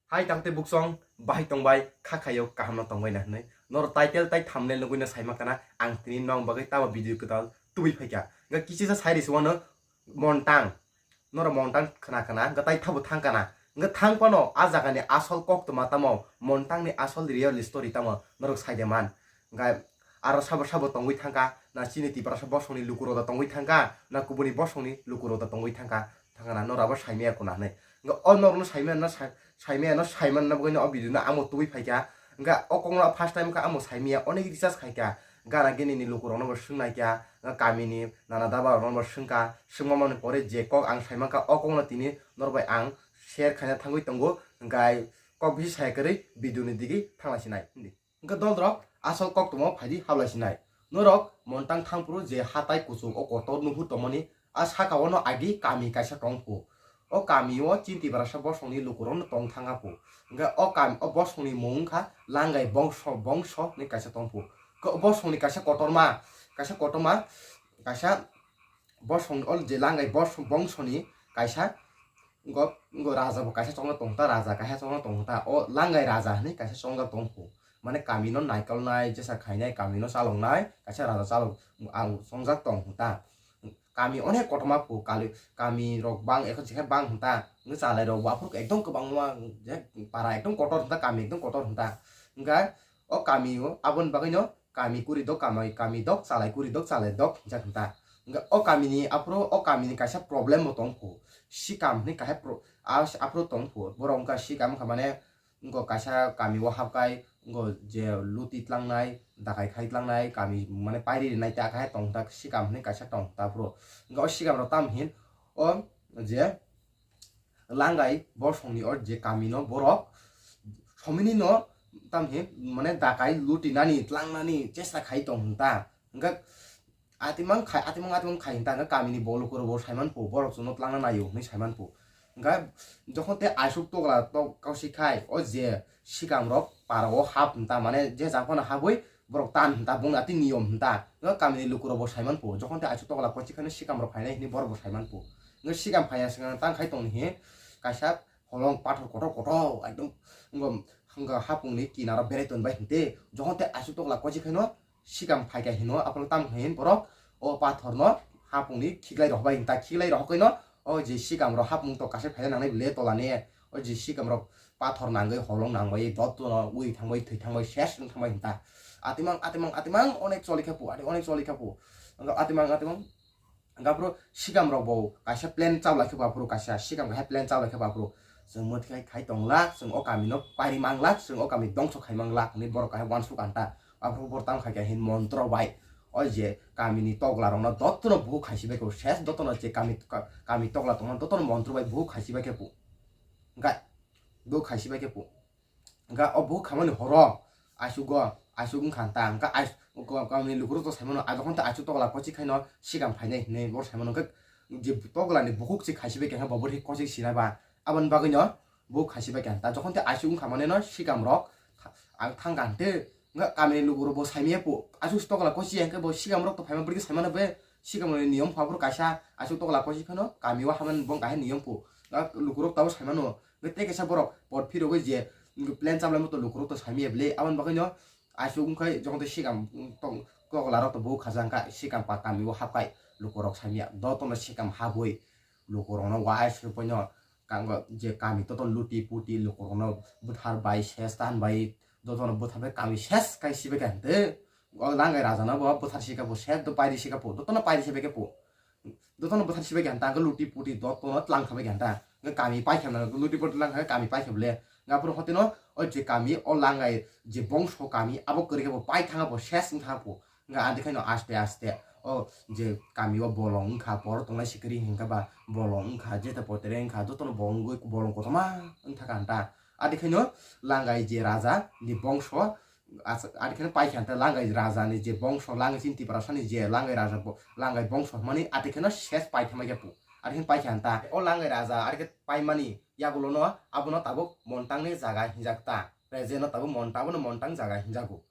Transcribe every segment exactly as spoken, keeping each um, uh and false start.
Hai tangte buksong, bahai tongbai, kha khayo kaham no tongbai na hinwi. Noro title tai thumbnail nugwi no saima kana, ang tini nong bagwi tamo video kwtal tubui phaikha. Ga kichisa sai risi wano montang. Noro montang khna khna, ga tai thabo thang kana. Ga thang pano a jaga ni asol kok toma tamo, montang ni asol real story tamo, norok sai de man. Ga aro sabo sabo tongwi thangka, na chini Tiprasa bosong ni lukurok da tongwi thangka, na kubuni bosong ni lukurok da tongwi thangka. Thangna norabo saimaya kuna hinwi. Hwnkhe o norokno saimaya no sa-, saimaya no saimanna bagwi no o video no amo tubui phaikha. Hwnkhe o kokno first time kha amo saimaya, onek recharge khaikha. Gana gini ni lukurokno bo swngnaikha, hwnkhe kamini nana daba rokno bo swngkha, swngmamani pore je kok ang saimankha o kokno tini norbai ang share khaina thangwi tongo. Hwnkhe kok bisi saya kwrwi video ni digi thanglaisinai. Hwnkhe dolrok asol koktwmao phaidi hablaisinai. Norok montang thangphuru je hatai kuchuk o kotor nuhur tongmani a saka o no agi kami kaisa tongphu. O kami o chini Tiprasa bosongni lukurokno tong thangaphu. Hwnkhe o kami o bosongni mung wngkha Langai bongso, bongso hinwi kaisa tongphu. Hwnkhe o bosongni kaisa kotorma, kaisa kotorma, kaisa bosong o je Langai bos-, bongsoni kaisa ngo, ngo raja bo kaisa chongno tongta, raja kaisa chongno tongta, o Langai raja hinwi kaisa chongjak tongphu. Mane kami no naikolnai, jesa khainai, kami no chaloknai kaisa raja chalok ang chongjak tong hinta. Kami onek kotorma phu, kali, kami rok bang, ekho chikhe bang hinta, wngwi chalai rok bo aphuru ekdom kwbangma, je para ekdom kotor hinta, kami ekdom kotor hinta. Hwnkhe o kami o aboni bagwi no kami kuri dok, kami, kami dok, chalai kuri dok, chalai dok hinjak hinta. Hwnkhe o kamini aphuru o kamini kaisa problem bo tongphu. Sikam hinwi kaisa pro-, a-, aphuru tongphu. Borok wngkha sikam wngkha mane wngkha kaisa kami o hapkai wngkha je luti tlangnai, dakai khai tlangnai, kami mane pairi rinai ta khai tong ta sikam hinwi kaisa tong ta aphuru. Wngkha o sikam rok tam hin o je Langai bosongni o je kami no borok somini no tamhi mane dakai luti nani tlang nani chesta khai tong hinta. Hwnkhe atimang khai, atimang, atimang khai hinta, hwnkhe kamini bo lukurok bo saiman phu, borok chwngno tlangna naio hinwi saiman phu. Hwnkhe jokhon tei aswk tokla tok kausi khai o je sikam rok para o hap hinta, mane je japhano habwi borok tan hinta, bongni atwi niyom hinta. Wngkha kamini lukurok bo saiman phu. Jokhon tei aswk tokla kochi kheno sikam rok phainai hinwi borok bo saiman phu. Wngkha sikam phaiya swkang tang khai tongni hi kaisa holong pathor kotor kotor ekdom wngkha, wngkha hapungni kinaro berai tonbai hinte. Jokhon tei aswk tokla kochi kheno sikam phaikha hino aphano tamo hin borok o pathorno hapungni khiklai rokbai hinta. Khiklai rohokhaino o je sikam rok hapung tok kaisa phaina nangnai bile tolani. O je sikam rok pathor nangwi holong nangbai dottono ui thangbai thwi thangbai ses wng thangbai hinta. Atimang, atimang, atimang onek choli kha phu, ati onek choli kha phu. Wngkha atimang, atimang. Hwnkhe aphuru sikam rok bo kaisa plan chaulai khe bo aphuru kaisa sikam kaisa plan chaulai khe bo aphuru chwng mwthai khai tonglak, chwng o kami no pairi manglak, chwng o kami dongso khai manglak hinwi borok kaisa uansuk kha hinta. Aphuru borok tamo khai kha hin montro bai o je kamini tokla rokno dottono buhuk khai sibai khe ses dottono je kami, kami tokla tongma dottono montro bai buhuk khai sibai khe phu. Hwnkhe buhuk khai sibai khe phu. Hwnkhe o buhuk khamani horo aisugo, aisuk wngkha hinta, hwnkhe ais-, ko-, kamini lukurok to saimano, a, jokhon tei aisuk tokla kochik khaino sikam phainai hinwi bo saimano, hwnkhe je toklani bukhuk se khaisibai kha, bo bwrwi kochik sinai ba, aboni bagwino bukhuk khaisibai kha hinta. Jokhon tei aisuk wngkha maneno sikamrok ang thangkha hwnkhe, hwnkhe kamini lukurok bo saimaya phu, aisuk tokla kochik ya hwnkhe bo sikamrok to phaima bwrwi khe saimano be, sikamrokni niyom pha phuru kaisa aisuk tokla kochik kheno kamio hamani bo kahai niyom phu, lukurok tabuk saimano. Hwnkhe tei kaisa borok pot phirogwi je plan chaplai moto lukurok to saimaya bwle, aboni bagwino aisuk wngkha jokhon tei sikam tong tokla rok to buhuk khaja wngkha, sikam pa kami o hapkai lukurok saimaya, dottono sikam habwi lukurokno uaisukboino kango je kami totono luti puti lukurokno bwthar bai ses tan bai dottono bwthar bai kami ses kai sibai kha hwnkhe o Langai raja no bo bwthar sika phu, ses do pairi sika phu, dottono pairi sibai khe phu. Jotono bwthar sibai kha hinta, hwnkhe luti puti dottono tlang khabai kha hinta. Hwnkhe kami pai kha hinta, luti puti tlang kha, kami pai kha bwle. Hwnkhe aphuru hoteno o je kami, o Langai je bongso kami, abo kwrwi khe bo pai thanga bo ses wng thanga phu. Hwnkhe adi khaino aste aste o je kami o bolong wngkha, borok tongnai sikiri hinkhe ba bolong wngkha, jeta potere wngkha, jotono bolong wngwi bolong kotorma wng thaka hinta. Adi khaino Langai je raja ni bongso, Asa, adi kheno pai kha hinta Langai raja ni je bongso, Langai chini Tiprasa ni je Langai raja bo-, Langai bongso hwnmani adi kheno ses pai thangbai khe phu. Adi kheno pai kha hinta. O Langai raja adi khe pai mani yagulo no abono tabuk Montang ni jaga hinjak ta. Present no tabuk Montang, abono Montang jaga hinjago.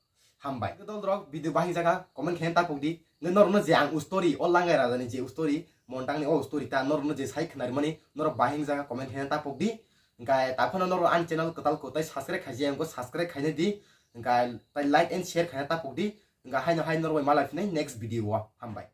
Hambai. Dolrok video bahing jaga comment khe ta pok di. Nge norok no je ang u story, o Langai raja ni je u story, Montang ni o story ta norok no je sai khwnari mani norok bahing jaga comment khe ta pok di. Hwnkhe taphano norok ani channel kwtal kwtai subscribe khaijak, hwnkhe subscribe khaina di, hwnkhe tai like and share khaina tapuk di, hwnkhe haino hai norok bai malai phinai next video o, hambai.